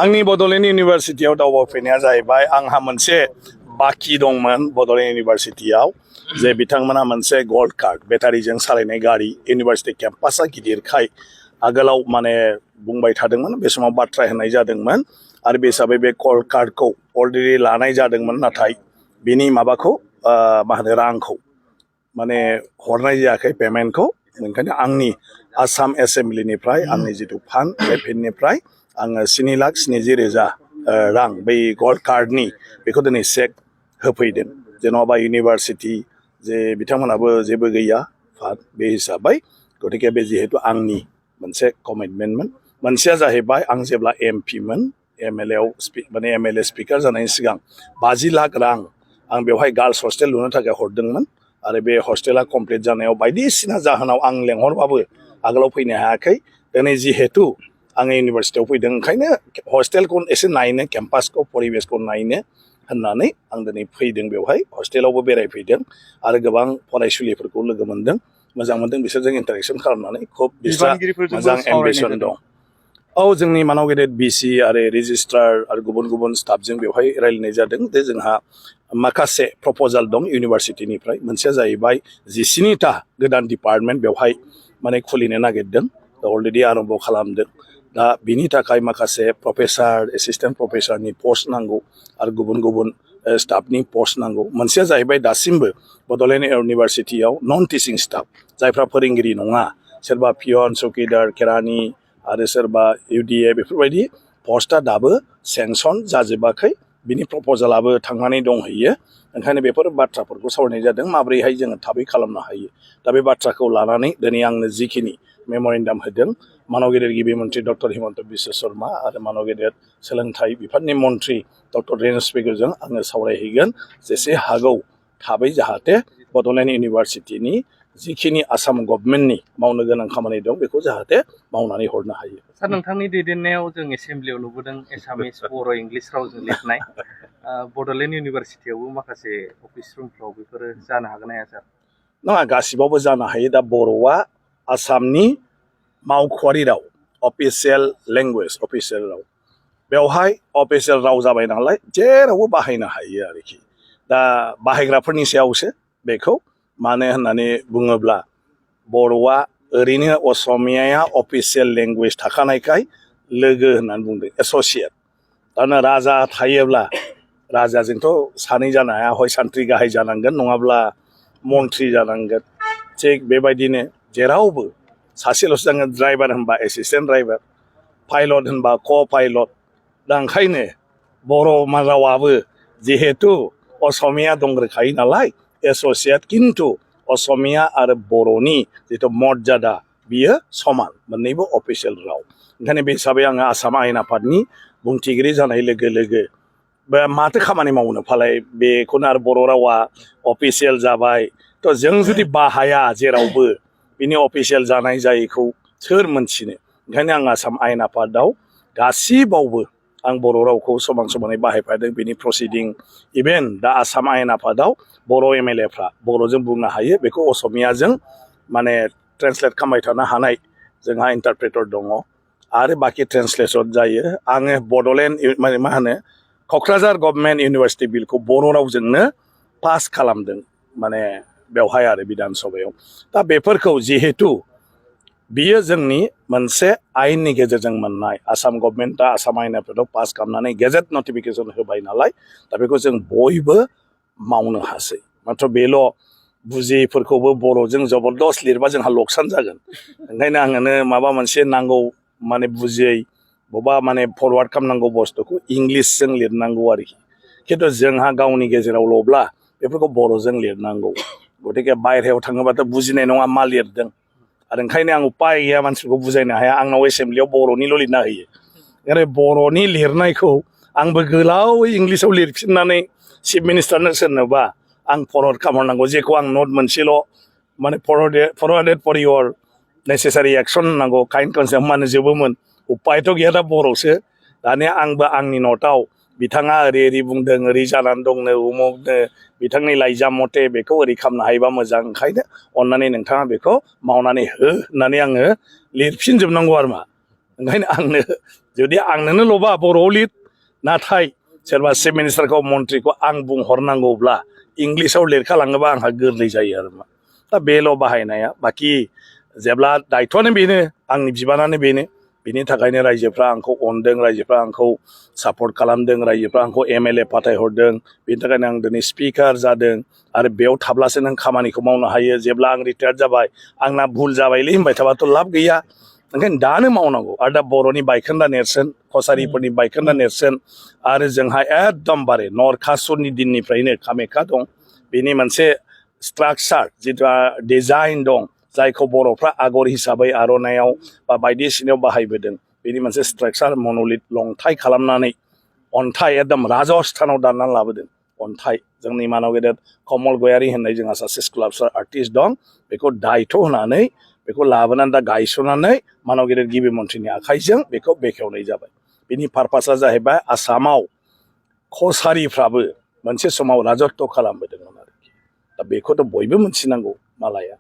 आंनि बड'लेण्ड इउनिभारसिटियाव दावबायफैनाया जाहैबाय आंहा मोनसे बाखि दंमोन बड'लेण्ड इउनिभारसिटियाव जे बिथांमोना मोनसे गल्ड कार्ड बेटारिजों सालायनाय गारि इउनिभारसिटि केम्पासा गिदिरखाय आगोलाव माने बुंबाय थादोंमोन बे समाव बाथ्रा होनाय जादोंमोन आरो बे हिसाबै बे गल्ड कार्डखौ अलरेडि लानाय जादोंमोन नाथाय बिनि माबाखौ मा होनो रांखौ माने हरनाय जायाखै पेमेन्टखौ ओंखायनो आंनि आसाम एसेम्ब्लिनिफ्राय आंनि जिथु फान्ड बे फान्डनिफ्राय आङो 7,70,000 रां बै गल्ड कार्डनि बेखौ दिनै चेक होफैदों जेन'बा इउनिभारसिटि जे बिथांमोनाबो जेबो गैया फान्ड बे हिसाबै गतिके बे जिहेतु आंनि मोनसे कमिटमेन्टमोन मोनसेया जाहैबाय आं जेब्ला MP मोन MLA स्पिकार जानायनि सिगां 50 लाख रां आं बेवहाय गार्लस हस्टेल लुनो थाखाय हरदोंमोन आरो बे हस्टेला कमप्लिट जानायाव बायदिसिना जाहोनाव आं लेंहरबाबो आगोलाव फैनो हायाखै दिनै जिहेतु आङो इउनिभारसिटियाव फैदों ओंखायनो हस्टेलखौ एसे नायनो केम्पासखौ परिबेसखौ नायनो होननानै आं दिनै फैदों बेवहाय हस्टेलावबो बेरायफैदों आरो गोबां फरायसुलिफोरखौ लोगो मोनदों मोजां मोनदों बिसोरजों इन्टारेक्सन खालामनानै खुब बिस्रा मोजां एम्बिसन दं औ जोंनि मानाव गेदेर BC आरो रेजिस्ट्रार आरो गुबुन गुबुन स्टाफजों बेवहाय रायलायनाय जादों जे जोंहा माखासे प्रप'जाल दं इउनिभारसिटिनिफ्राय मोनसेया जाहैबाय 19टा गोदान डिपार्टमेन्ट बेवहाय माने खुलिनो नागिरदों अलरेडि आरम्भ खालामदों दा बिनि थाखाय माखासे प्रफेसार एसिस्टेन्ट प्रफेसारनि पस्ट नांगौ आरो गुबुन गुबुन स्टाफनि पस्ट नांगौ मोनसेया जाहैबाय दासिमबो बड'लेण्ड इउनिभारसिटियाव नन टिचिं स्टाफ जायफ्रा फोरोंगिरि नङा सोरबा पियन चौकिदार केरानि आरो सोरबा UDA बेफोरबायदि पस्टआ दाबो सेंसन जाजोबाखै बिनि प्रप'जालाबो थांनानै दंहैयो ओंखायनो बेफोर बाथ्राफोरखौ सावरायनाय जादों माबोरैहाय जोङो थाबै खालामनो हायो दा बे बाथ्राखौ लानानै दिनै आंनो जिखिनि मेम'रेन्डाम होदों मानव गेदेर गिबि मन्त्रि डक्टर हिमन्त बिश्व शर्मा आरो मानव गेदेर सोलोंथाइ बिफाननि मन्त्रि डक्टर रेनस पेगुजों आङो सावरायहैगोन जेसे हागौ थाबै जाहाथे बड'लेण्ड इउनिभारसिटिनि जिखिनि आसाम गभर्नमेन्टनि मावनो गोनां खामानि दं बेखौ जाहाथे मावनानै हरनो हायो सार नोंथांनि दैदेननायाव जों एसेम्ब्लियाव नुबोदों एसामिस बर' इंलिस रावजों लिरनाय बड'लेण्ड इउनिभारसिटियावबो माखासे अफिस रुमफ्राव बेफोरो जानो हागोन ना हाया सार नङा गासिबावबो जानो हायो दा बर'आ आसामनि मावख'आरि राव अफिसियेल लेंगुवेज अफिसियेल राव बेवहाय अफिसियेल राव जाबाय नालाय जेरावबो बाहायनो हायो आरोखि दा बाहायग्राफोरनि सायावसो बेखौ मानो होननानै बुङोब्ला बर'आ ओरैनो असमियाया अफिसियेल लेंगुवेज थाखानायखाय लोगो होननानै बुंदों एस'सियेट दाना राजा थायोब्ला राजाजोंथ' सानै जानो हाया हय सान्थ्रि गाहाय जानांगोन नङाब्ला मन्थ्रि जानांगोन थिग बेबायदिनो जेरावबो सासेल'सो जागोन ड्राइभार होनबा एसिस्टेन्ट ड्राइभार पाइलट होनबा क' पाइलट दा ओंखायनो बर' रावाबो जिहेतु असमिया दंग्रोखायो नालाय एस'सियेट खिन्थु असमिया आरो बर'नि जिथु मर्यादा बियो समान मोननैबो अफिसियेल राव ओंखायनो बे हिसाबै आङो आसाम आयेन आफादनि बुंथिगिरि जानाय लोगो लोगो माथो खामानि मावनो फालाय बेखौनो आरो बर' रावा अफिसियेल जाबाय थ' जों जुदि बाहाया जेरावबो बिनि अफिसियेल जानाय जायैखौ सोर मोनथिनो ओंखायनो आं आसाम आयेन आफादाव गासिबावबो आं बर' रावखौ समान समानै बाहायफादों बिनि प्रसिडिं इभेन दा आसाम आयेन आफादाव बर' MLAफ्रा बर'जों बुंनो हायो बेखौ असमियाजों माने ट्रेन्सलेट खालामबाय थानो हानाय जोंहा इन्टारप्रेटर दङ आरो बाखि ट्रेन्सलेसन जायो आङो बड'लेण्ड मा होनो क'क्राझार गभर्नमेन्ट इउनिभारसिटि बिलखौ बर' रावजोंनो पास खालामदों माने बेवहाय आरो बिधान सभायाव दा बेफोरखौ जिहेतु बियो जोंनि मोनसे आयेननि गेजेरजों मोननाय आसाम गभर्नमेन्टआ आसाम आयेन आफादाव पास खालामनानै गेजेट नटिफिकेसन होबाय नालाय दा बेखौ जों बयबो मावनो हासै माथ्र बेल' बुजियैफोरखौबो बर'जों जबरदस्त लिरबा जोंहा लकसान जागोन ओंखायनो आङोनो माबा मोनसे नांगौ माने बुजियै बबेबा माने फरवार्ड खालामनांगौ बुस्थुखौ इंलिसजों लिरनांगौ आरोखि खिन्थु जोंहा गावनि गेजेरावल'ब्ला बेफोरखौ बर'जों लिरनांगौ गतिके बायहेरायाव थाङोबाथ' बुजिनाय नङा मा लिरदों आरो ओंखायनो आं उपाय गैया मानसिफोरखौ बुजायनो हाया आंनाव एसेम्ब्लियाव बर'निल' लिरना होयो आरो बर'नि लिरनायखौ आंबो गोलावै इंलिसाव लिरफिननानै चिफ मिनिस्टारनो सोरनोबा आं फरवार्ड खालामहरनांगौ जेखौ आं नट मोनसेल' माने फरवार्डेड फर इयर नेसेसारि एक्सन होननांगौ काइन्ड कनसेप्ट मानो जोबोमोन उपायथ' गैया दा बर'सो दानिया आंबो आंनि नटआव बिथाङा ओरै बुंदों ओरै जानानै दंनो उमुकनो बिथांनि लाइजाम मथे बेखौ ओरै खालामनो हायोबा मोजां ओंखायनो अन्नानै नोंथाङा बेखौ मावनानै हो होननानै आङो लिरफिनजोबनांगौ आरो मा ओंखायनो आंनो जुदि आंनोनो ल'बा बर'आव लिर नाथाय सोरबा चिफ मिनिस्टारखौ मन्थ्रिखौ आं बुंहरनांगौब्ला इंलिसाव लिरखालाङोबा आंहा गोरलै जायो आरो मा दा बेल' बाहायनाया बाखि जेब्ला दायथ'आनो बेनो आंनि बिबानानो बेनो बिनि थाखायनो रायजोफ्रा आंखौ अनदों रायजोफ्रा आंखौ सापर्ट खालामदों रायजोफ्रा आंखौ MLA फाथायहरदों बिनि थाखायनो आं दिनै स्पिकार जादों आरो बेयाव थाब्लासो नों खामानिखौ मावनो हायो जेब्ला आं रिटायार्ड जाबाय आंना भुल जाबायलै होनबाय थाबाथ' लाब गैया ओंखायनो दानो मावनांगौ आरो दा बर'नि बायखोन्दा नेरसोन कसारिफोरनि बायखोन्दा नेरसोन आरो जोंहा एकदमबारे नरखासुरनि दिननिफ्रायनो कामाख्या दं बेनि मोनसे स्ट्राक्चार जिथु डिजाइन दं जायखौ बर'फ्रा आगर हिसाबै आर'नायाव बा बायदिसिनायाव बाहायबोदों बेनि मोनसे स्ट्राक्चार मन'लिथ लंथाइ खालामनानै अन्थाइ एकदम राजस्थानाव दाननानै लाबोदों अन्थाइ जोंनि मानाव गेदेर कमल गयारि होननाय जोंहा सासे स्काल्पचार आर्टिस्ट दं बेखौ दायथ' होनानै बेखौ लाबोनानै दा गायसननानै मानाव गेदेर गिबि मन्थ्रिनि आखाइजों बेखौ बेखेवनाय जाबाय बिनि पारपासा जाहैबाय आसामाव कसारिफ्राबो मोनसे समाव राजत्व खालामबोदोंमोन आरोखि दा बेखौथ' बयबो मिथिनांगौ मालाया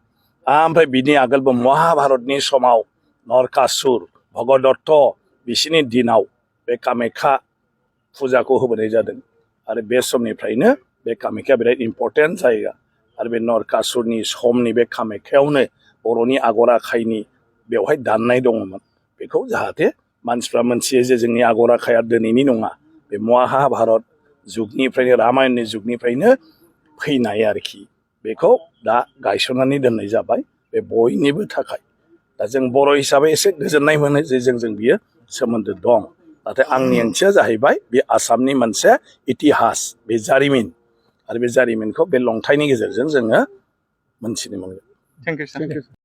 ओमफ्राय बिनि आगोलबो महाभारतनि समाव नरकासुर भगदत्त बिसोरनि दिनाव बे कामाख्या फुजाखौ होबोनाय जादों आरो बे समनिफ्रायनो बे कामाख्या बिराद इम्परटेन्ट जायगा आरो बे नरकासुरनि समनि बे कामाख्यावनो बर'नि आगर आखाइनि बेवहाय दाननाय दङमोन बेखौ जाहाथे मानसिफ्रा मोनथियो जे जोंनि आगर आखाइया दिनैनि नङा बे महाभारत जुगनिफ्रायनो रामायणनि जुगनिफ्रायनो फैनाय आरोखि बेखौ दा गायसननानै दोननाय जाबाय बे बयनिबो थाखाय दा जों बर' हिसाबै एसे गोजोननाय मोनो जे जोंजों बियो सोमोन्दो दं नाथाय आंनि ओंथिया जाहैबाय बे आसामनि मोनसे इतिहास बे जारिमिन आरो बे जारिमिनखौ बे लंथाइनि गेजेरजों जोङो मोनथिनो मोनगोन थेंक इउ